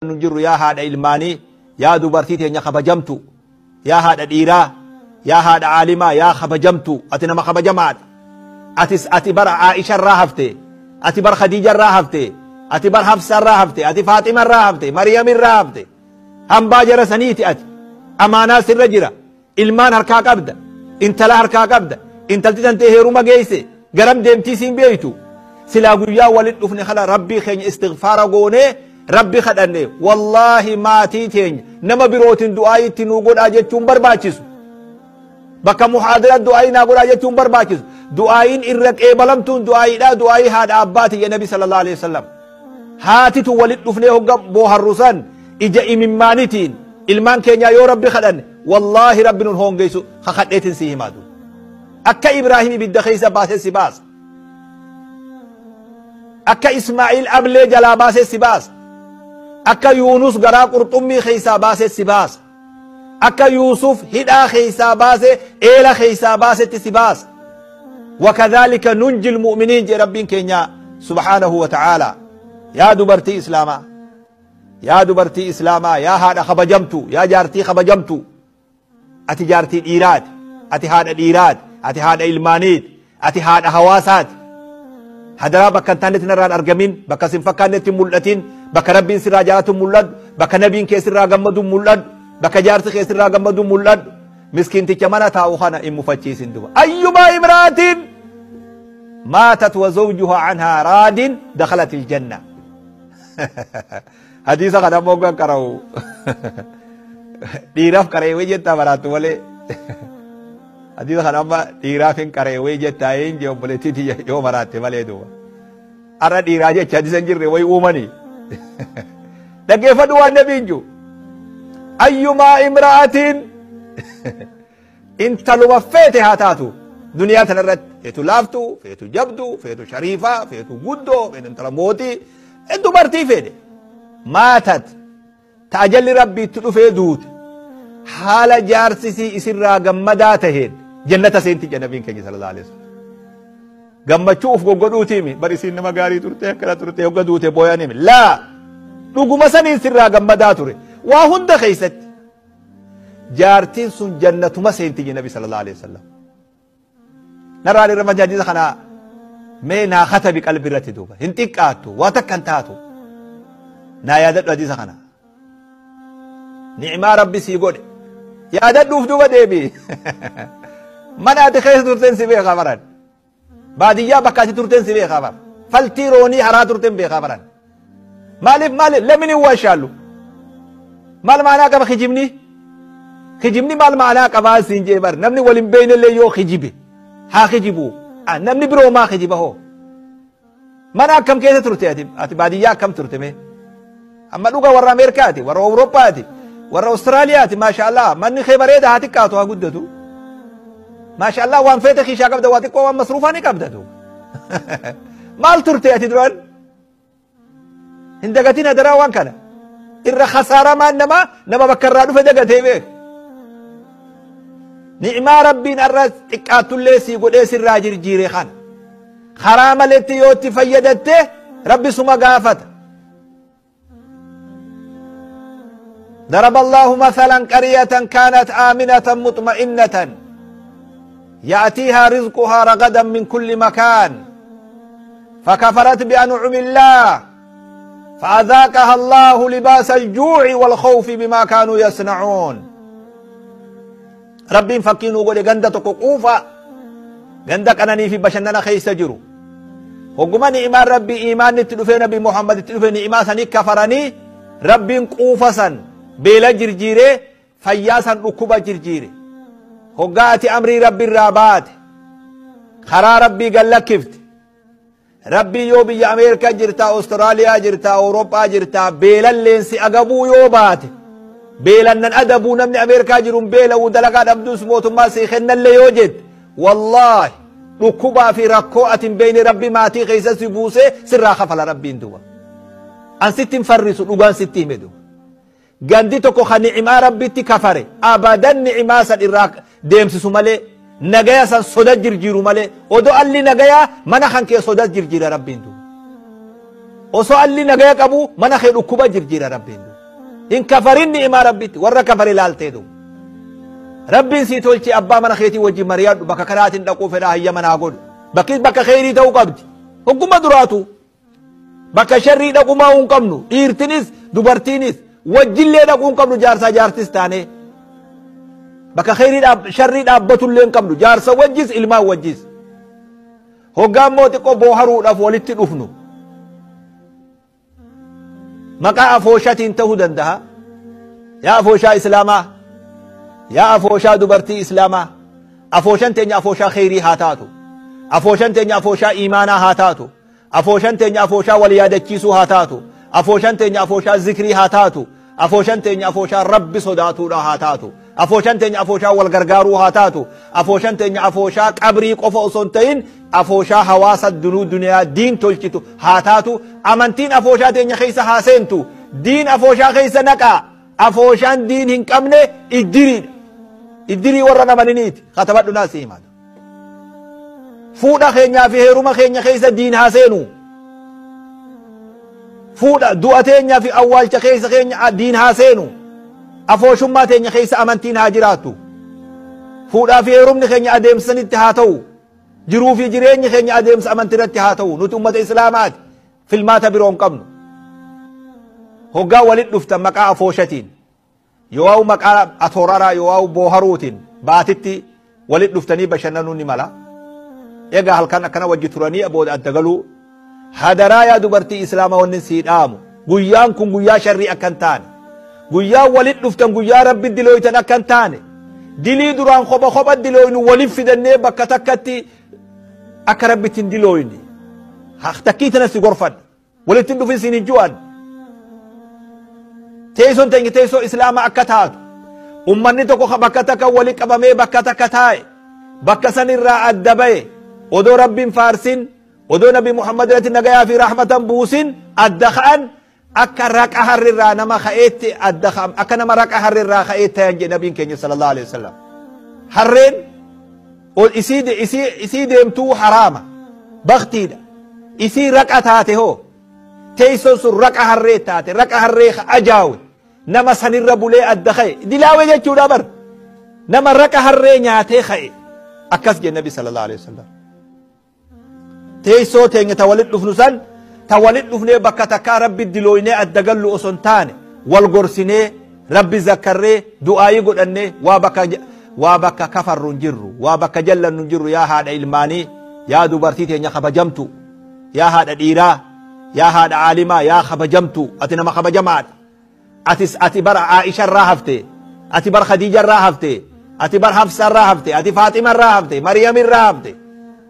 Nu jirru yaa haadha ilmaanii, yaa dubartii teenya kabajamtu, yaa haadha dhiiraa, yaa haadha aalimaa, yaa kabajamtu, ati nama kabajamaadha. Atis ati bara Aisha irraa hafte, ati bar Khadiija irraa hafte, ati bar Hafsa irraa hafte, ati Faaxima irraa hafte, Maryam irraa hafte. Hambaa jara saniiti ati. Amaanaa sirra jira. Ilmaan harkaa qabda. Intala harkaa qabda. Intalti tantee heeruma geesse. Garam deemtii siin beeytu. Silaa guyyaa walit dhufne kana Rabbii keenya istighfaara goonee Rabbi kadhanne, wallaahi maatii teenya nama birootiin du'aayii itti nuu godhaa jechuun barbaachisu. Bakka muhaadara du'aayii naa godhaa jechuun barbaachisu. Du'aayiin irra qeebalamtuun du'aayiidha, du'aayii haadha abbaati jedhe Nabi sallallahu alaihi wasallam. Haatitu walit dhufnee hogga booharru san ija imimmaanitiin ilmaan keenyaa yoo Rabbi kadhanne, wallaahi Rabbi nun hoongeysu kakadheetiin sii himaa duuba. Akka Ibraahim ibidda keessa baasee si baasa. Akka Ismaa'il ablee jalaa baasee si baasa. Akka Yuunus garaa qurxummii keessaa baasee si baasa. Akka Yuusuf hidhaa keessaa baasee eela keessaa baasetti si baasa. Wakadhaalika nunjil mu'miniin jedhe Rabbiin keenya subhaanahu wa ta'aala. Yaa dubartii Islaamaa, yaa dubartii Islaamaa, yaa haadha kabajamtu, yaa jaartii kabajamtu, ati jaartii dhiiraati, ati haadha dhiiraati, ati haadha ilmaaniiti, ati haadha hawaasaati. Hadaraa bakka hin taanetti narraan argamin, bakka sin fakkaannetti hin mul'atin, bakka Rabbiin sirraa jaalatu mul'adhu, bakka nabiin kee sirraa gammadu mul'adhu, bakka jaarsi kee sirraa gammadu mul'adhu. Miskiinticha mana taa'u kana hin mufachiisin duba. Ayyumaa imraatin maatat wa zawjuhaa anhaa raadin dakhalatil janna. Hadiisa kana ammoo kan qara'u dhiiraaf qara'e wayii jettaa baraattu malee. Hadiisa kana amma dhiiraaf hin qara'e wayii jettaa hin jee obboleettii tiyya yoo maraatte malee duuba. Har'a dhiiraa jecha hadiisa hin jirre wayii uumanii. Dhaggeeffadhu waan nabiin jiru. Ayyumaa imra'atiin intaluma feete haa taatu duniyaa tana irratti feetu laaftu, feetu jabdu, feetu shariifaa, feetu guddoo, feetu intala mootii, dubartii feete. Maatat ta ajalli Rabbii itti dhufee duute haala jaarsisii isirraa gammadaa taheen jannata seenti jedha nabiin keenya sallallahu alaihi wasallam. Gammachuu uf goggodhuutiimi bar isiin nama gaarii turte akkana turte hogga duute booyanimi laa dhuguma saniin sirraa gammadaa ture waa hunda keessatti jaartiin sun jannatuma seenti jedha nabi sallallahu alaihi wasallam. Narraan irra majaajila kana mee naa katabi qalbi irratti duuba hin xiqqaattu waa takka hin taatu naa yaadadhu hadiisa kana. Ni'imaa Rabbi sii godhe yaadadhuuf duuba deebi. Mana ati keessa turteen si beekaa baran. Baadiyyaa bakka ati turteen si beekaa bara. Faltii roonii haraa turteen beekaa baran. Maaliif maaliif lamini hin waashaallu. Maal maanaa qaba kijibni? Kijibni maal maanaa qabaa siin jee bar. Namni wal hin beekne illee yoo kijibe haa kijibu. Namni biroo maa kijiba hoo? Mana akkam keessa turte ati? Ati baadiyyaa akkam turte mee? Amma dhuga warra Ameerikaati, warra Awurooppaati, warra Awustiraaliyaati, maasha Allah. Manni kee bareeda haa xiqqaatu haa guddatu. Maasha Allah waan feete kiishaa qabda, waa xiqqoo waan masruufaa ni qabda duuba. Maal turte ati duraan? Hin dagatin hadaraa waan kana. Irra khasaaramaan namaa nama bakka irraa dhufe dagatee beeka. Ni'maa Rabbiin har'a xiqqaattullee sii godhee sirraa jirjiire kana. Karaa maletti yoo itti fayyadatte Rabbi suma gaafata. ضرب الله مثلا قرية كانت آمنة مطمئنة يأتيها رزقها رغدا من كل مكان فكفرت بأنعم الله فأذاقها الله لباس الجوع والخوف بما كانوا يصنعون. ربي فكينو قولي غندة قوفا غندة أنني في بشننا خيس جرو هقوما نعمة ربي إيمان نتلفي نبي محمد نتلفي نعمة سني كفرني ربي قوفا سن بلا جرجيري فياسا ركوبا جرجيري هقاتي أمري ربي الرابات خرا ربي قال لك كفت ربي يو بي أمريكا جرتا أستراليا جرتا أوروبا جرتا بيلا لينسي أقبو يو بات بيلا نن أدبو نمني أمريكا جرون بيلا ودلقا نبدوس موت ما سيخن اللي يوجد والله ركوبا في ركوعة بين ربي ماتي غيسا سيبوسي سرا خفل ربي اندوا أن ستين فرسو لغان ستين مدو غاندي توكو خا نعما ربي تكفري أبدا نعما سن إراك ديمسي سمالي نجايا سن صدا جرجيرو مالي ودو اللي نجايا منا خانكي صدا جرجير ربي اندو osoo alli nagaya qabu mana kee dhukkuba jirjiira Rabbiin. Hin kafarin ni'imaa Rabbitti warra kafare laaltee duuba. Rabbiin sii tolchee abbaa mana keetii wajjin mari'adhu bakka kanaatiin dhaquu fedhaa hayyama naa godhu. Bakki bakka kheyrii ta'uu qabdi. Hogguma duraatu. Bakka sharrii dhaqumaa hin qabnu. Dhiirtinis dubartiinis wajjillee dhaquu hin qabnu jaarsaa jaartis taanee. Bakka kheyrii sharrii dhaabbatullee hin qabnu. Jaarsa wajjis ilmaan wajjis. Hoggaan moo xiqqoo booharuudhaaf walitti dhufnu. Maqaa afooshatiin ta'uu danda'a. Yaa afooshaa Islaamaa. Yaa afooshaa dubartii Islaamaa. Afooshan teenya afooshaa kheyrii haa taatu. Afooshan teenya afooshaa iimaanaa haa taatu. Afooshan teenya afooshaa wal yaadachiisuu haa taatu. Afooshan teenya afooshaa zikrii haa taatu. Afooshan teenya afooshaa Rabbi sodaatuudha haa taatu. Afooshan teenya afooshaa wal gargaaruu haa taatu. Afooshan teenya afooshaa qabrii qofa osoo hin ta'in afooshaa hawaasa dunuu duniyaa diin tolchitu haa taatu. Amantiin afooshaa teenya keessa haa seentu. Diin afooshaa keessa naqaa. Afooshaan diin hin qabne iddiriidha. Iddirii warra namaniniiti. Katabadhu naa si himaa. Fuudha keenyaa fi heeruma keenya keessa diin haa seenu. Fuudha du'a teenyaa fi awwaalcha keessa keenya diin haa seenu. Afooshummaa teenya keessa amantiin haa jiraattu. Fuudhaa fi heerumni keenya adeemsanitti haa ta'u. Jiruu fi jireenyi keenya adeemsa amantii irratti haa ta'u. Nuti ummata Islaamaati. Filmaata biroo hin qabnu. Hoggaa walitti dhuftan maqaa afooshatiin. Yoo maqaa atooraraa yoo booharuutiin baatitti walitti dhuftanii bashannanuu ni mala. Egaa halkan akkana wajji turanii booda adda galuu. Hadaraa yaa dubartii Islaamaa wanni sii dhaamu. Guyyaan kun guyyaa sharrii akka hin taane. Guyyaa walitti dhuftan guyyaa Rabbi dilooytan akka hin taane. Dilii duraan kopha kopha dilooynu waliif fidannee bakka takkatti akka Rabbitti hin dilooyne. Takkii tana si gorfadha. Walitti hin dhufin siin hin ju'an. Teessoon teenya teessoo Islaamaa akka taatu. Ummanni tokko bakka takka wali qabamee bakka takka taa'e. Bakka sanirraa adda ba'e. Odoo Rabbiin faarsin. Odoo Nabi Muhammad irratti nagayaa fi rahmatan buusin adda ka'an akka raqa harrirraa nama ka'eetti adda ka'an akka nama raqa harrirraa ka'eetti tayan jedhe Nabiin keenya sallallahu alaihi wasallam. Harreen isii deemtuu haraama baktiidha. Isii raqa taate hoo teessoon sun raqa harree taate raqa harree ajaawe nama sanirra bulee adda ka'e dilaawe jechuudha bar nama raqa harree nyaatee ka'e akkas jedhe Nabi sallallahu alaihi wasallam. Teessoo teenya ta walitti dhufnu san ta walitti dhufnee bakka takkaa Rabbi dilooynee adda gallu osoo hin taane wal gorsinee Rabbi zakkarree du'aayii godhannee waa bakka kafarru hin jirru waa bakka jallannu hin jirru yaa haadha ilmaanii yaa dubartii teenya kabajamtu yaa haadha dhiiraa yaa haadha aalimaa yaa kabajamtu ati nama kabajamaadha. Atis ati bara Aisha irraa hafte ati bar Khadiija irraa hafte ati bar Hafsa irraa hafte ati Faaxima irraa hafte Maryam irraa hafte.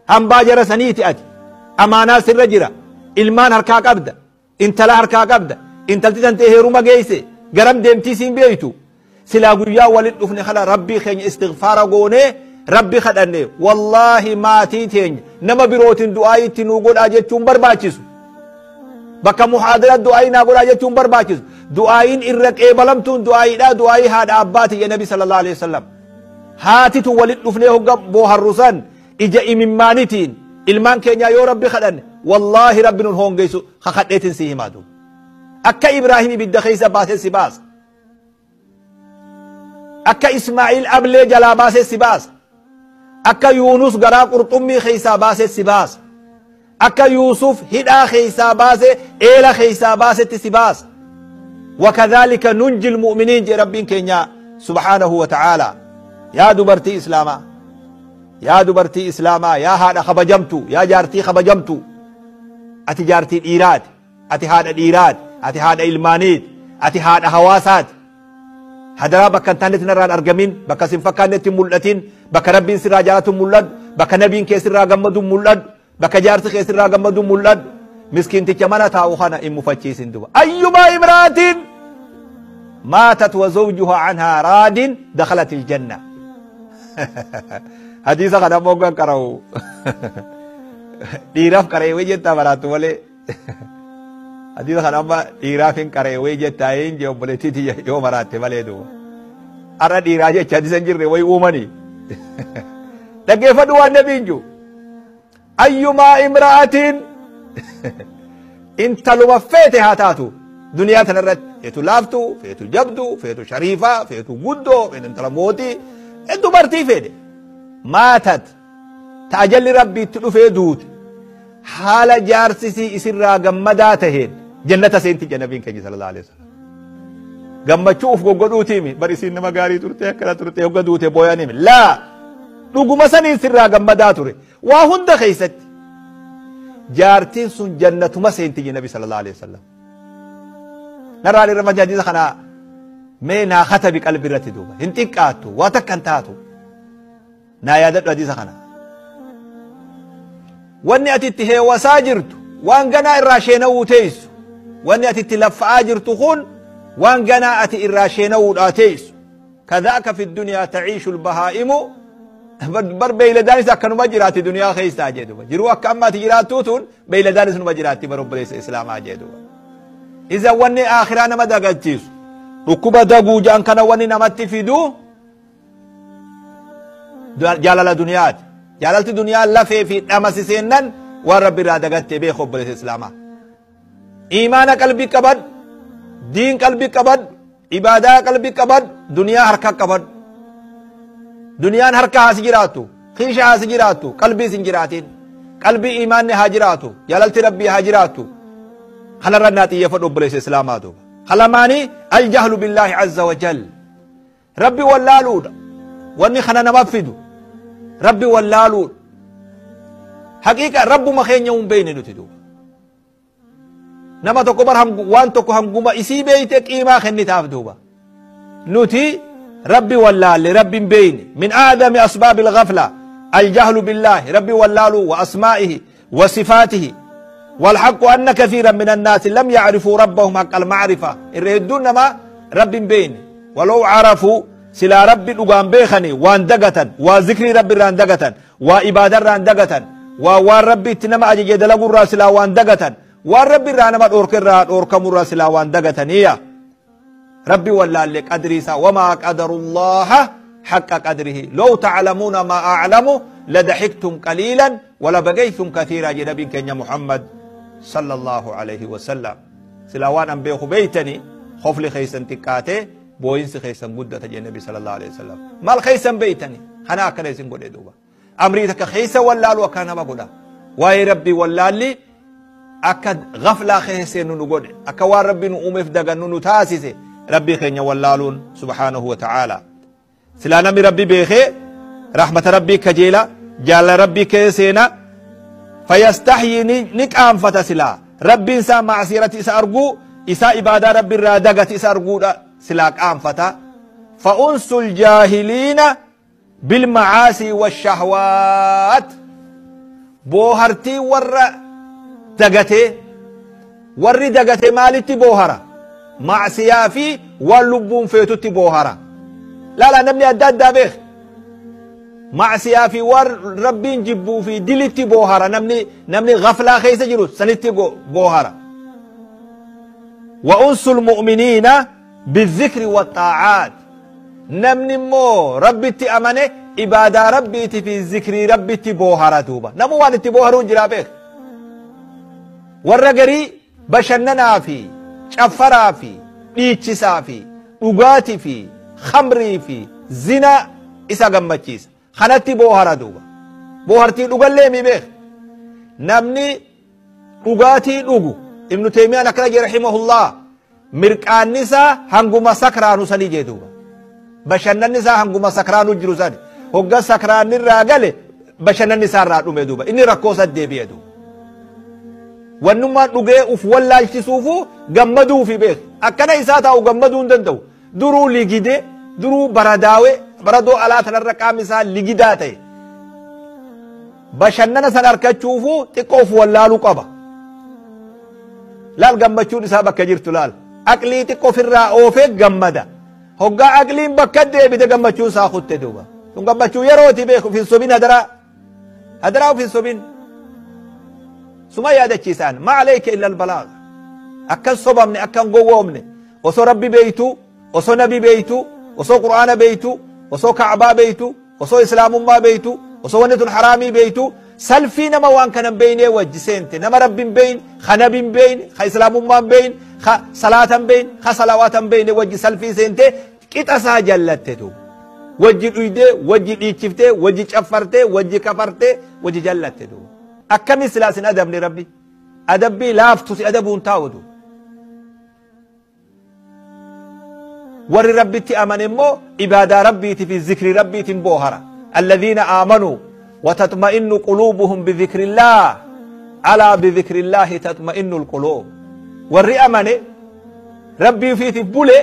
Hambaa jara saniiti ati. Amaanaa sirra jira. Ilmaan harkaa qabda. Intala harkaa qabda. Intalti tantee heeruma geesse. Garam deemtii siin beeytu. Silaa guyyaa walitti dhufne kana Rabbii keenya istighfaara goonee Rabbi kadhanne wallaahi maatii teenya nama birootiin du'aa itti nuu godhaa jechuun barbaachisu. Bakka muhaadara du'aa naa godhaa jechuun barbaachisu. Du'aayiin irra qeebalamtuun du'aayiidhaa du'aayii haadha abbaati jedhe Nabi sallallahu alaihi wasallam. Haatitu walitti dhufnee hogga booharru san ija imimmaanitiin ilmaan keenyaa yoo Rabbi kadhanne wallaahi Rabbi nun hoongeysu kakadheetiin si himaatu. Akka Ibraahim ibidda keessa baasee si baasa. Akka Ismaa'iil ablee jalaa baasee si baasa. Akka Yuunus garaa qurxummii keessaa baasee si baasa. Akka Yuusuf hidhaa keessaa baasee eela keessaa baasetti si baasa. Wakadhaalika nunjil mu'miniin jedhe Rabbiin keenya subhaanahu wa ta'aala. Yaa dubartii Islaamaa. Yaa dubartii Islaamaa yaa haadha kabajamtu yaa jaartii kabajamtu. Ati jaartii dhiiraati. Ati haadha dhiiraati. Ati haadha ilmaaniiti. Ati haadha hawaasaati. Hadaraa bakka hin taanetti narraan argamin, bakka sin fakkaannetti hin mul'atin, bakka Rabbiin sirraa jaalatu mul'adhu, bakka nabiin kee sirraa gammadu mul'adhu, bakka jaarsi kee sirraa gammadu mul'adhu. Miskiinticha mana taa'u kana hin mufachiisin duba. Ayyumaa imraatin maatat wa zawjuha anhaa raadin dakhalat iljanna. Hadiisa kana ammoo kan qara'u dhiiraaf qara'ee wayii jettaa baraattu malee. Hadiisa kana amma dhiiraaf hin qara'e wayii jettaa hin jee obboleettiiti yoo maraatte malee duuba. Har'a dhiiraa jecha hadiisa hin jirre wayii uumanii. Dhaggeeffadhu waan nabiin jiru. Ayyumaa imra'atiin intaluma feete haa taatu. Duniyaa tanarratti feetu laaftuu, feetu jabduu, feetu shariifaa, feetu guddoo, feetu intala mootii, dubartii fedhe. Maatat ta ajalli rabbii itti dhufee duute haala jaarsisii isirraa gammadaa taheen jannata seenti jedha nabiin keenya sallallahu alaihi wasallam. Gammachuu uf goggodhuutiimi bar isiin nama gaarii turte akkana turte hogga duute booyaniimi laa dhuguma saniin sirraa gammadaa ture waa hunda keessatti jaartiin sun jannatuma seenti jedha nabi sallallahu alaihi wasallam. Narraa irra hadiisa kana mee naa katabi qalbi irratti duuba hin xiqqaattu waa takka hin taatu naa yaadadhu hadiisa kana. Wanni ati itti heewasaa jirtu waan ganaa irraa sheenawuu teessu, wanni ati itti laffa'aa jirtu kun waan ganaa ati irraa sheenawuudhaa teessu. Kadhaaka fi dunyaa taciishu lbahaa'imu, bar beeyladaanis akkanuma jiraatti duniyaa keessaa jee duba. Jiruu akka amma ati jiraattuu tun beeyladaanis numa jiraatti bar obboleessa islaamaa jee duba. Iza wanni aakhiraa nama dagachiisu dhukkuba daguu ja'an kana wanni namatti fidu jaalala duniyaati. Jaalalti duniyaa lafee fi dhamasi seennan waan rabbi irraa dagattee beeku obboleessa islaamaa. Iimaana qalbii qabadhu, diin qalbii qabadhu, ibaadaa qalbii qabadhu, duniyaa harka qabadhu. Duniyaan harka haasi jiraattu, kiisha haasi jiraattu, qalbii sin jiraatin. Qalbii iimaanni haa jiraatu, jaalalti rabbii haa jiraattu. Kanarra naa xiyyeeffadhu obboleessa islaamaa duuba. Kalamaanii aljahlu billaahi azza wa jal. Rabbi wallaaluudha. Wanni kana nama fidu. Rabbi wallaaluudha. Haqiiqa rabbuma keenya hin beekne nuti duuba. Nama tokko bar waan tokko hanguma isii beeyte qiimaa kennitaaf duuba. Nuti rabbi wallaalle, rabbi hin beeyne. Min aadami asbaabi alghafla aljahlu billaahi, rabbi wallaaluu wa asmaa'ihi wa sifaatihi. والحق أن كثيرا من الناس لم يعرفوا ربهم حق المعرفة. الردون ما رب بين ولو عرفوا سلا رب الأقام بيخني وان دقة وذكر رب ران دقة وإبادة ران دقة ووان ربي تنما أجي دلقوا الراس لا وان دقة وان ربي رانا ما أورك الرا أوركم الراس لا وان دقة نية ربي ولا لك أدريسا وما قدر الله حق قدره لو تعلمون ما أعلم لضحكتم قليلا ولبقيتم كثيرا. جنبي كenya محمد صلى الله عليه وسلم سلاوان أم بيخو بيتني خوف لي خيسن تكاتي بوينس خيسن قدة النبي صلى الله عليه وسلم مال خيسن بيتني خنا كان يسن قد دوبا أمريتك خيسن ولا لو كان ما قدا واي ربي ولا لي أكد غفلة خيسن نقول أكوار ربي نؤمف دغن نتاسس ربي خينيا ولالون سبحانه وتعالى. سلانا ربي بيخي رحمة ربي كجيلا جال ربي كيسينا فيستحيي نك أنفت سلا ربي إنسان معصيرتي إسا أرجو إسا إبادة ربي الرادقة إسا أرجو سلاك أنفت. فأنس الجاهلين بالمعاصي والشهوات بوهرتي ور دقتي ور دقتي مالتي بوهرة معصية في واللبون فيتوتي بوهرة. لا لا نبني أداد دابيخ معصية في ور ربي نجيبو في دلتي بوهرة نمني غفلة خيسة جلو سنتي بوهرة. وأنس المؤمنين بالذكر والطاعات نمني مو ربي تي أمانه إبادة ربي تي في ذكر ربي تي بوهرة دوبا نمو وان تي بوهرون جرابيخ ورقري بشننا في شفرا في إيتشسا في أغاتي في خمري في زنا إسا قمتشيس خانتي بوهرة دوبا بوهرتي دوغا ليمي بيخ نمني أغاتي دوغو. ابن تيمية نكرج رحمه الله مرقان نسا هنگوما سكرانو سني جدوبا بشنن نسا هنگوما سكرانو جروساني هوغا سكران الراغله بشنن نسا رادو مدوبا إني ركوسا ديبي دوبا ونما دوغه اوف والالچسوفو غمدو في بيخ اكنا إسا تاو غمدو اندندو درو لغيده درو برداوي بردو على تنرقام إسا لغيداتي بشنن سن أركچوفو تقوف والالو قبا laal gammachuun isaa bakka jirtu laal aqlii xiqqoo ofirraa oofee gammada hoggaa aqliin bakka deebite gammachuun isaa kutte duuba sun gammachuu yerooti beeku uf hin sobin hadaraa hadaraa uf hin sobin suma yaadachiisaan ma alayka illa albalaag akkan sobamne akkan gowwoomne osoo rabbi beeytu osoo nabi beeytu osoo qur'aana beeytu osoo kacbaa beeytu osoo islaamummaa beeytu osoo wanni tun haraamii beeytu سلفي نما وان كان بيني وجسنت نما رب بين خنب بين خ اسلام ما بين Ka salaatan beeyne, ka salawaatan beeyne wajji salfii seentee qixa isaa jallatte duuba. Wajji dhuydee, wajji dhiichiftee, wajji caffartee, wajji kafartee, wajji jallatte duuba. Akkami silaa sin adabne Rabbi? Adabbii laaftu si adabuun taa'u duuba. Warri Rabbitti amane immoo ibaadaa Rabbiitii fi zikrii Rabbiitiin boohara. Alladhiina aamanuu watatma'innu quluubuhum bidhikrillaah alaa bidhikrillaahi tatma'innu alquluub. Warri amane Rabbii ofiitiif bule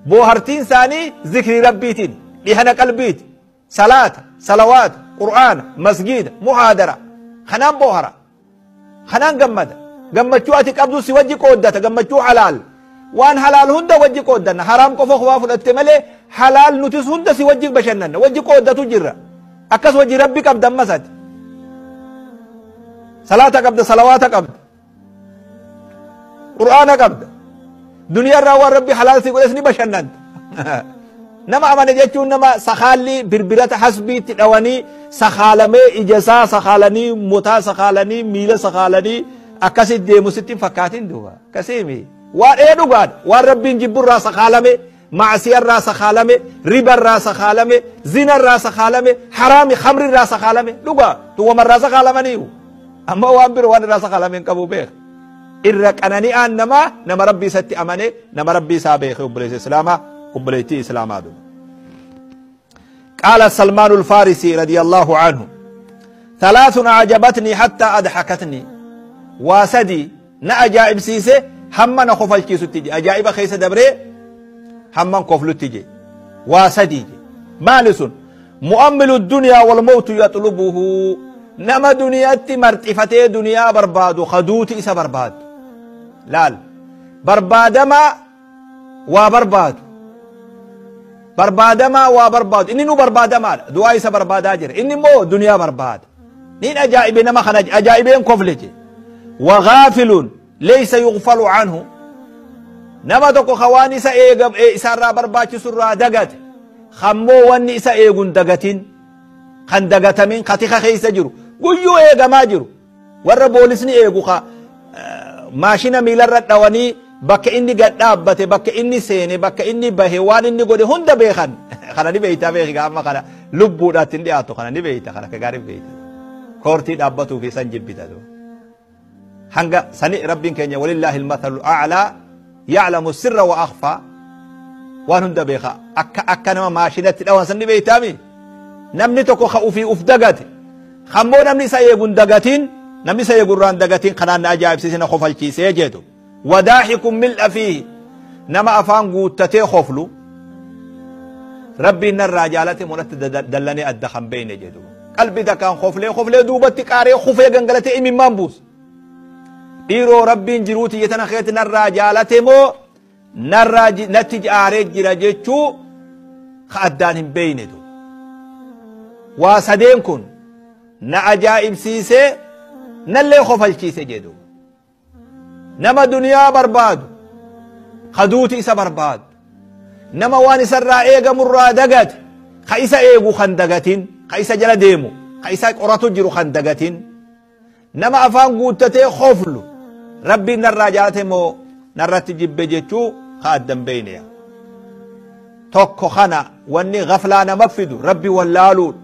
boohartiin isaanii zikrii Rabbiitiin dhihana qalbiiti. Salaata, salawaata, qur'aana, masgiida, muhaadara. Kanaan boohara. Kanaan gammada. Gammachuu ati qabdu si wajji qooddata. Gammachuu halaal. Waan halaal hunda wajji qooddanna. Haraam qofa kophaa fudhatte malee halaal nutis hunda si wajji bashannanna. Wajji qooddatu jirra. Akkas wajji Rabbi qabda ammas ati. Salaata qabda, salawaata qabda. Qur'aana qabda. Duniyaa irraa waan Rabbi halaal si godhes ni bashannanta. Nama amane jechuun nama sakaalli birbirata hasbiitti dhawanii sakaalamee ija isaa sakaalanii motaa sakaalanii miila sakaalanii akkasi deemu sitti hin fakkaatin duuba. Akkasiimi. Waan ee dhugaadha. Waan Rabbiin jibburraa sakaalame, macsiyarraa sakaalame, ribarraa sakaalame, zinarraa sakaalame, haraami khamrirraa sakaalame. Dhugaa. Tun wamarraa sakaalamaniiyu. Amma waan biroo waan irraa sakaalame hin qabu beeka. Irra qanani'aan namaa nama Rabbii isatti amane, nama Rabbii isaa beeke obboleessa Islaamaa, obboleettii Islaamaa duuba. Qaala Salmaanu Alfaarisii radiyallahu anhu Thalathun ajabatni hatta adhakatni. Waa sadi na ajaa'ibsiise hamma na kofalchiisutti je. Ajaa'iba keessa dabree hamman koflutti je. Waa sadi je. Maali sun? Mu'ammilu dunyaa wal mawtu yaxlubuhu. Nama duniyaatti marxifatee duniyaa barbaadu kaduuti isa barbaadu. Laal. Barbaadamaa waa barbaadu. Barbaadamaa waa barbaadu. Inni nu barbaadamaadha. Du'aa isa barbaadaa jira. Inni immoo duniyaa barbaada. Niin ajaa'ibe nama kana ajaa'ibeen kofle je. Wagaafilun laysa yughfalu anhu. Nama tokko ka waan isa eega isaarraa barbaachisu irraa dagate. Kammoo wanni isa eegun dagatin. Kan dagatamin ka tika keessa jiru. Guyyuu eegamaa jiru. Warra boolisni eegu ka maashina miilarra dhawanii bakka inni gad dhaabbate, bakka inni seene, bakka inni bahe, waan inni godhe hunda beekan. Kana ni beeytaa beeki amma kana lubbuudhaatti hin dhiyaatu kana ni beeyta kana akka gaarii beeyta. Koortii dhaabbatuu fi san jibbita. Hanga sani Rabbiin keenya walillaahi almathalu a'laa ya'lamu sirra wa akhfaa waan hunda beeka. Akka akka nama maashinatti dhawan san ni beeytaami. Namni tokko ka ufii uf dagate. Kammoo namni isa eegun dagatiin, namni isa eegurraan dagatiin kanaan na ajaa'ibsiise na kofalchiisee jedhu. Wadaahikum mil'a fiihi. Nama afaan guuttatee koflu. Rabbiin narraa jaalate monatti dallanee adda kan beeyne jedhu. Qalbii takkaan koflee koflee duubatti qaaree kufee gangalatee imimmaan buusa. Dhiiroo Rabbiin jiruu tiyya tana keessatti narraa jaalate moo narraa natti aaree jira jechuu ka addaan hin beeyne du. Waa sadeen kun na ajaa'ibsiisee nallee kofalchiise jedhu. Nama duniyaa barbaadu, kaduuti isa barbaadu, nama waan isarraa eegamurraa dagate, ka isa eegu kan dagatin, ka isa jala deemu, ka isa qoratu jiru kan dagatin, nama afaan guuttatee koflu, Rabbiin narraa jaalate moo narratti jibbe jechuu ka addan beeyne. Tokko kana wanni gaflaa nama fidu Rabbi wallaaluudha.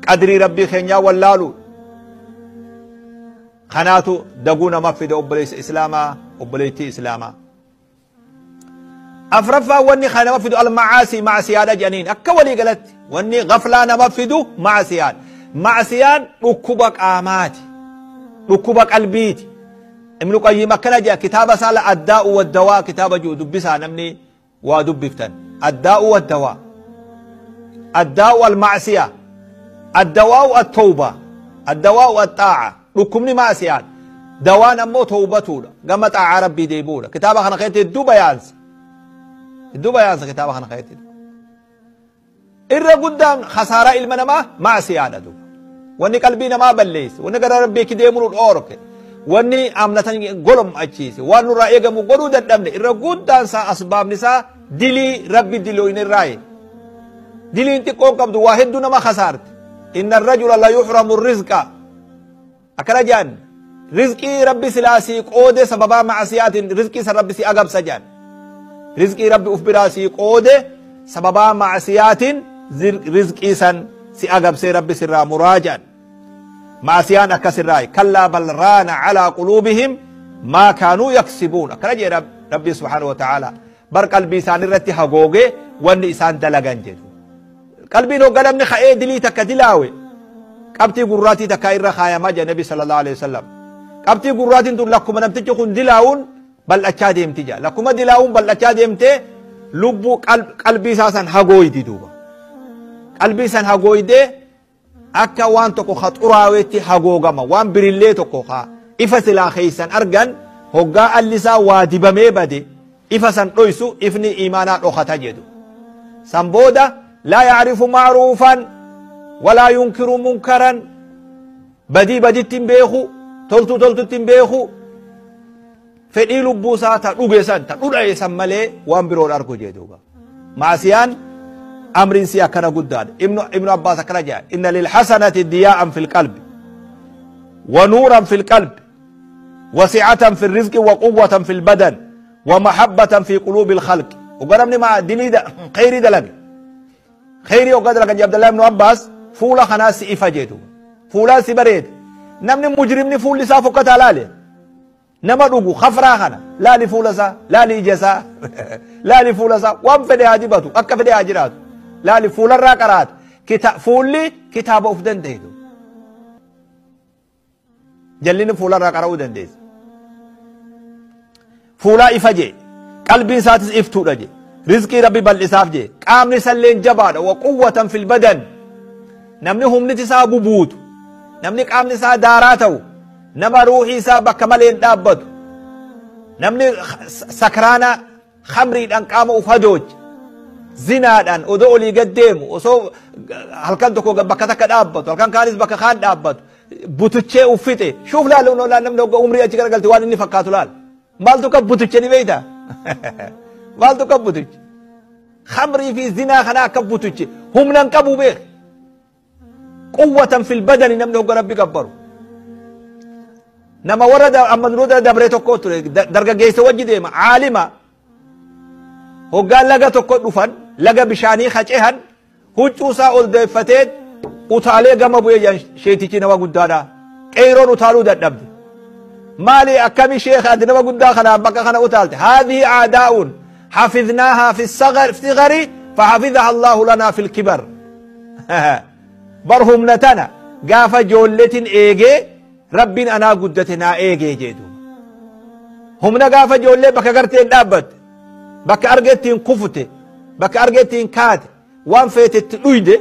Qadrii Rabbii keenyaa wallaaluudha. Kanaatu daguu nama fida obboleessa Islaamaa, obboleettii Islaamaa. Afraffaan wanni kana nama fidu al-macaasii macasiyaadha jedhaniin akka walii galatti wanni gaflaa nama fidu macasiyaadha. Macasiyaan dhukkuba qaamaati. Dhukkuba qalbiiti. Ibnu Qayyim akkana jedha kitaaba isaa la addaa'u waddawaa kitaaba jiru dubbisaa namni waa dubbiftan. Addaa'u waddawaa. Addaa'u al-macasiyaa. Addawaa'u at-tawbaa. Addawaa'u at-xaa'a. Dhukkubni macasiyaan. Dawaan ammoo tawbatuudha. Gama xaa'aa Rabbii deebi'uudha. Kitaaba kana keessatti hedduu bayaansa. Hedduu bayaansa kitaaba kana keessatti. Irra guddaan khasaaraa ilma namaa macasiyaadha duuba. Wanni qalbii namaa balleesse, wanni gara Rabbii deemuu nu dhoorke, wanni amnatan golom'achiise, waan nurraa eegamu godhuu dadhabne irra guddaan isaa asbaabni isaa dilii Rabbi dilooyne irraayi. Diliin xiqqoon qabdu waa hedduu nama khasaarte. Inna rajula la yuhramu rizqa. Akkana jedhan. Rizqii Rabbi silaa sii qoode sababaa macasiyaatiin rizqii san Rabbi si agabsa jedhan. Rizqii Rabbi uf biraa sii qoode sababaa macasiyaatiin rizqii san si agabsee Rabbi sirraa muraa jedhan. Macasiyaan akkasirraayi. Kallaa bal raana calaa quluubihim maa kaanuu yaksibuun. Akkana jedhe Rabbi subhaanahu wa ta'ala. Bar qalbii isaan irratti hagoogee wanni isaan dalagan jedhu. Qalbiin hogga namni ka'ee dilii takka dilaawe qabxii gurraatii takka irra kaayamaa jedha Nabi sallallahu alaihi wasallam. Qabxii gurraatiin tun lakkuma namtichi kun dilaawuun bal'achaa deemti jedha. Lakkuma dilaawuun bal'achaa deemtee lubbuu qalbii isaa san hagooydi duuba. Qalbii san hagooydee akka waan tokko ka xuraaweetti hagoogama. Waan birillee tokko ka ifa silaa keeysan argan hoggaa allisaa waa dibamee bade ifa san dhoysu ifni iimaanaa dhokata jedhu. San booda laa yacrifu ma'ruufan walaa yunkiru munkaran, badii baditti hin beeku, toltuu toltutti hin beeku, fedhii lubbuu isaa ta dhuge san ta dhudha'e san malee waan biroon argu jee duuba. Maasiyaan amriin si akkana guddaadha. Ibnu Abbaas akkana jedha, inna lilhasanati diyaa'an fil qalbi wa nuuran fil qalbi wa si'atan fil rizqi wa quwwatan fil badan wa mahabbatan fi quluubi lkhalqi. Hogga namni maa dilii kheyrii dalage, kheyrii hogga dalagan jee Abdallah ibnu Abbaas, fuula kanaa si ifa jee duuba, fuulaan si bareeda. Namni mujrimni fuulli isaa fokkataa laale, nama dhugu khafraa kana laali, fuula isaa laali, ija isaa laali, fuula isaa waan fedhe haa dibatu, akka fedhe haa jiraatu, laali fuularraa qaraata. Fuulli kitaaba uf dandeetu, jallinni fuularraa qara'uu dandeessa. Fuulaa ifa jee, qalbiin isaatis iftuudha jee, rizqii Rabbi bal'isaaf jee, qaamni isalleen jabaadha, wa quwwatan fil badan. Namni humniti isaa bubuutu, namni qaamni isaa daaraa ta'u, nama ruuhii isaa bakka malee hin dhaabbatu. Namni sakraana khamriidhaan qaama uf hadooche, zinaadhaan odoo olii gad deemu, osoo halkan tokko bakka takka dhaabbatu, halkan kaanis bakka kaan dhaabbatu, butuchee uf fixe. Shuuf laal, namni hogga umrii achi garagalte waan inni fakkaatu laal. Maaltu kan butuche ni beeyta? Maaltu kan butuche? Khamrii fi zinaa kana akka butuche, humna hin qabu beek. Quwwatan fil badani. Namni hogga Rabbi gabbaru, nama warra amma dura dabree tokko ture, dargaggeessa wajji deema, caalima. Hoggaa laga tokko dhufan, laga bishaanii kacehan, huccuu isaa ol deeffatee utaalee gama bu'ee jedhan. Sheetichi nama guddaadha, qeeyroon utaaluu dadhabde. Maali, akkami sheekha, ati nama guddaa kanaan bakka kana utaalte? Haadhihi aadaa'un حفظناها في الصغر فحفظها الله لنا في الكبر. Bar humna tana gaafa joolletin eegee Rabbiin anaa guddate naa eegee jedhu. Humna gaafa joollee bakka garteen dhaabbatte, bakka argettiin kufute, bakka argettiin kaate, waan feetetti dhuyde,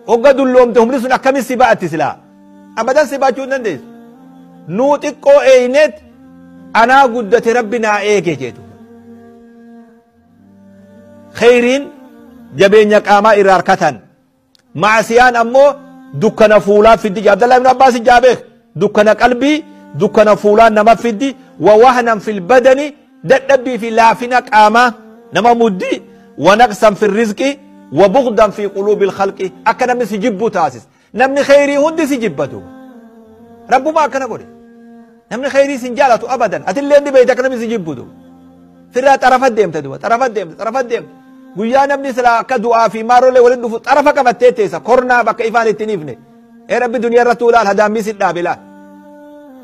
hogga dulloomte humni sun akkamis si ba'atti? Silaa abadan si baachuu hin dandeessu. Nuu xiqqoo eeynet anaa guddate Rabbi naa eege jedhu. Kheyriin jabeenya qaamaa irraa harkatan, maasiyaan ammoo dukkana fuulaa fiddi. Abdallah ibn Abbaas jaabeek, dukkana qalbii, dukkana fuulaa nama fiddi, wa wahnan fil badani, dadhabbii fi laafina qaamaa nama muddi, wa naqsan fi rizqi wa bughdan fi quluubi lkhalqi, akka namni si jibbu taasis. Namni kheyrii hundi si jibbatu, Rabbuma akkana godhe. Namni kheyrii sin jaalatu abadan. Atillee ni beeyta akka namni si jibbu. Firraa xarafa deemta duba, xarafa deemta, xarafa deemta. Guyyaa namni silaa akka du'aa fi maarollee waliin dhufu xarafa qabattee teessa, kornaa bakka ifaan ittiin ifne. Ee Rabbi duniyaa irratti ulaal hadaammii si dhaabe laal.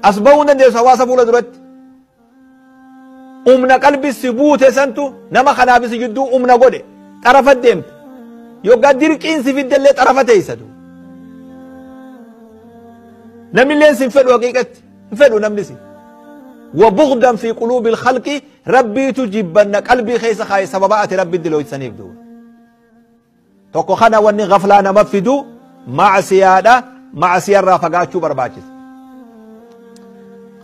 As bahuu hin dandeessu hawaasa fuula duratti. Humna qalbii si buute santu nama kanaaf si jidduu humna godhe, xarafa deemta. Yoggaa dirqiin si fiddellee xarafa teessa du. Namni illee sin fedhu, haqiiqatti hin fedhu namni si. وبغضا في قلوب الخلق، ربيtu jibbanna qalbii keessa kaaye sababa ati Rabbi dilooysaniif duuba. Tokko kana, wanni gaflaa nama fidu macsiyaadha, macsiyarraa fagaachuu barbaachisa.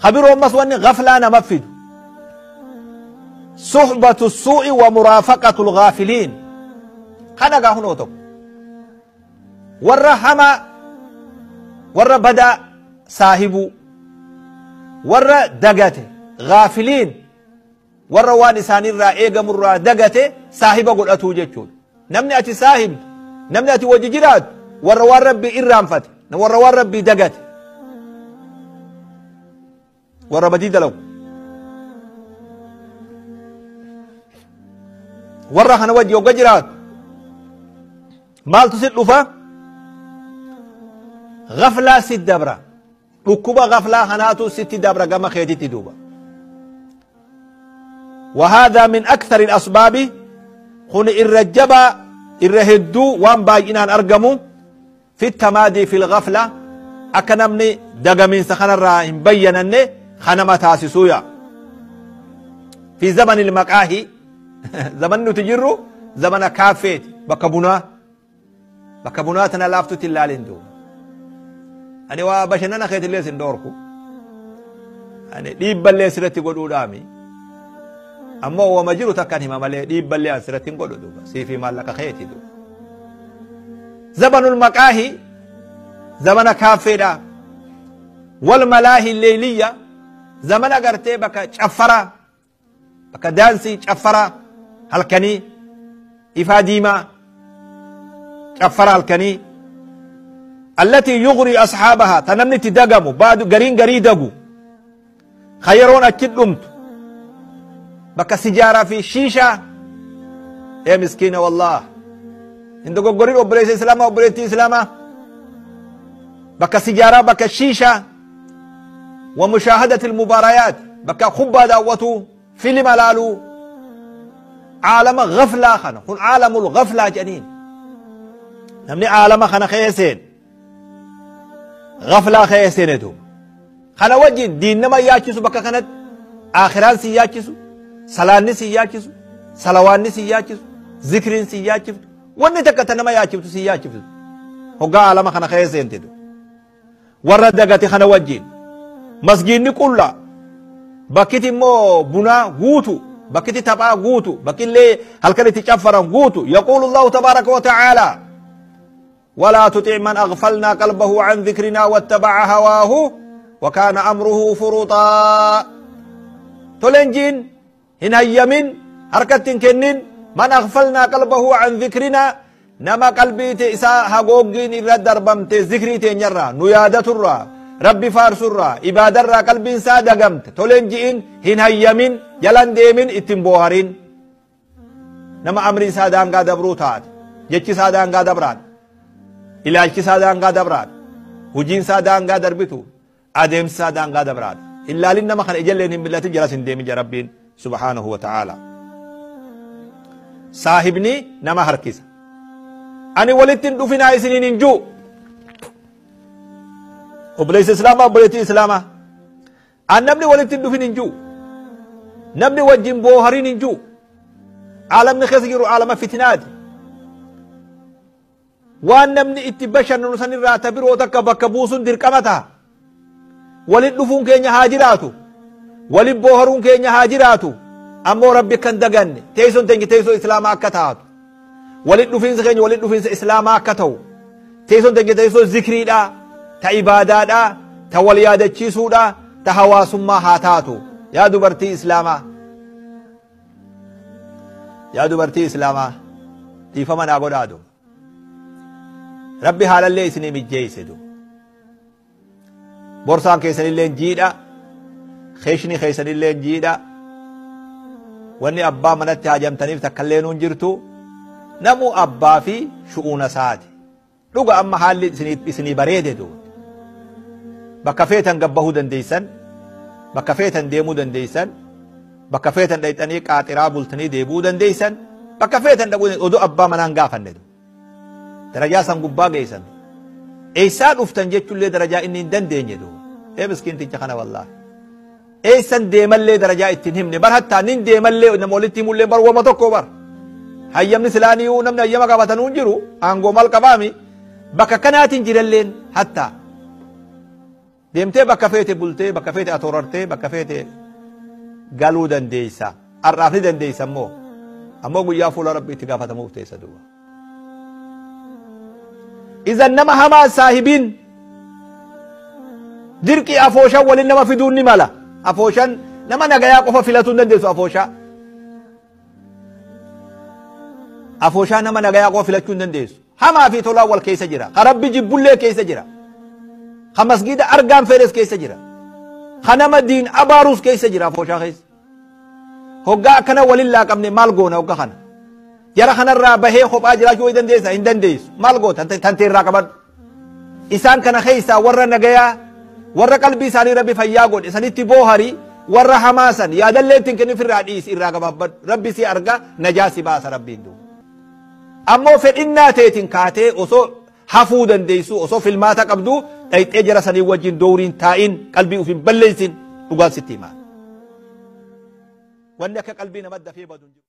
Kabiroo ammas wanni gaflaa nama fidu suhbatu suu'i wa muraafaqatu lgaafiliin. Kana gaa hunoo tokko, warra hamaa, warra badaa saahibuu, warra dagate, gaafiliin, warra waan isaanirraa eegamurraa dagate saahiba godhatuu jechuudha. Namni ati saahibdu, namni ati wajji jiraatu, warra waan Rabbii irraanfate, warra waan Rabbii dagate. Warra badii dalagu. Warra kana wajji hogga jiraatu maaltu si dhufa? Gaflaa si dabra. Dhukkuba gaflaa kanaatu sitti dabra gama keetitti duuba. وهذا من أكثر الأسباب خن الرجبة الرهدو وان باينان أرقمو في التمادي في الغفلة أكنمني دقمين سخن الرائم بينني خنما تاسسويا في زمن المقاهي زمن نتجرو زمن كافيت بكبنا بكبناتنا لافتو تلالين دو أنا وبشننا خيت اللي سندوركو أنا ديب اللي سرتي قدو دامي أما هو مجرو تكن هم مالي ديب اللي سرتي قدو دو سيفي مالك خيتي دو زمن المقاهي زمن كافيدا والملاهي الليلية زمن قرتي بك شفرة بك دانسي شفرة هلكني إفاديما شفرة هلكني التي يغري أصحابها تنمني تدقموا بعد قرين قري دقوا خيرون أكيد أمت بك سجارة في شيشة يا مسكينة والله عندك قرين أبريس إسلاما أبريتي إسلاما بك سجارة بك شيشة ومشاهدة المباريات بك خبا دعوته فيلم لالو عالم غفلة خنا كن عالم الغفلة جنين نمني عالم خنا خيسين غفلة خيسين دو خنا وجه دين ما ياچسو بك خنت آخران سي ياچسو سلان سي ياچسو سلوان سي ياچسو ذكرين سي ياچسو وني تكتنا ما ياچسو سي ياچسو هو عالم خنا خيسين تدو وردغتي خنا وجه مسجد كله بكتي مو بنا غوتو بكتي تبا غوتو بكي اللي هل تشفر غوتو. يقول الله تبارك وتعالى ولا تطع من أغفلنا قلبه عن ذكرنا واتبع هواه وكان أمره فرطا. تولنجين هنا يمين حركة كنين من أغفلنا قلبه عن ذكرنا نما قلبي تئسا هاغوغين إلى دربمت ذكري تنيرا نيادة الرا ربي فارسرا إبادة الرا قلبي سادة قمت تولنجين هنا يمين يلان ديمين اتنبوهرين نما أمري سادة انقا دبروتات جتشي سادة انقا دبرات ilaalchi isaa daangaa dabraadha. Hojiin isaa daangaa darbitu. Adeemsi isaa daangaa dabraadha. Ilaalin nama kana ijalleen hin millatin jalas hin deemin Rabbiin subhaanahu wa ta'ala. Saahibni nama harkisa. Ani walitti hin dhufinaa isiniin hin ji'u. Obboleessi Islaamaa obboleettii Islaamaa. An namni walitti hin dhufin hin ji'u. Namni wajjin boohariin hin ji'u. Aalamni keessa jiru aalama fitinaati. Waan namni itti bashannanu sanirraa ta biroo takka bakka buusuun dirqama ta'a. Waliin dhufuun keenya haa jiraatu. Waliin booharuun keenya haa jiraatu. Ammoo Rabbi kan daganne teessoon teenya teessoo Islaamaa akka taatu. Waliin dhufiinsa keenya waliin dhufiinsa Islaamaa akka ta'u. Teessoon teenya teessoo zikriidhaa, ta ibaadaadhaa, ta wal yaadachiisuudhaa, ta hawaasummaa haa taatu. Yaa dubartii Islaamaa. Yaa dubartii Islaamaa. Dhiifama naa godhaadu. Rabbi haalallee isinii mijjeeyse du. Borsaan keessanillee jiidha. Keeshni keessanillee jiidha. Wanni abbaa manatti haajamtaniif takkallee nuun jirtu. Namu abbaa fi shu'uuna isaati. Dhuga amma haalli isinii bareede du. Bakka feetan gabbahuu dandeeysan. Bakka feetan deemuu dandeeysan. Bakka feetan dhayxanii qaaxiraa bultanii deebuu dandeeysan. Bakka feetan dhaquu oduu abbaa manaan gaafanne du. Darajaa san gubbaa geessan. Eessaa dhuftan jechuullee darajaa inni hin dandeenye du. Ee miskiinticha kana wallaahi. Eessan deemallee darajaa ittiin himne bar hattaa nin deemallee nama walitti himullee bar wama tokko bar. Hayyamni silaaniyyuu namni hayyama qabatanuu hin jiru aangoo maal qabaami bakka kanaatiin jiralleen hattaa. Deemtee bakka feete bultee bakka feete atoorartee bakka feete galuu dandeessa. Har'aaf ni dandeessa immoo. Ammoo guyyaa fuula Rabbi itti gaafatamuuf teessa duuba. إذا نما هما صاحبين دركي أفوشا ولين نما في دون نمالا أفوشا نما نجايا قفا فيلاتون ندرس أفوشا أفوشا نما نجايا قفا فيلاتون ندرس هما في تولا والكيس جرا ربي جيب له كيس جرا خمس جيدا أرجام فيرس كيس جرا Kanama diin abaaruus keessa jira afooshaa keessa. Hoggaa akkana walin laaqamne maal goona hogga kana? Jara kanarraa bahee kophaa jiraachuu hin dandeessa? Hin dandeessu. Maal goota? Tantee irraa qabadhu. Isaan kana keessaa warra nagayaa, warra qalbii isaanii Rabbi fayyaa godhe sanitti boohari, warra hamaasan yaadallee ittiin kennuuf irraa dhiisi, irraa gabaabbadhu. Rabbi si arga, najaa si baasa Rabbiin duuba. Ammoo fedhinnaa teetiin kaatee osoo hafuu dandeessu, osoo filmaata qabdu dhayxee jara sanii wajjin dooriin taa'in, qalbii uf hin balleessin, dhugaan sitti himaa. Wanni akka qalbii nama dafee badu hin jiru.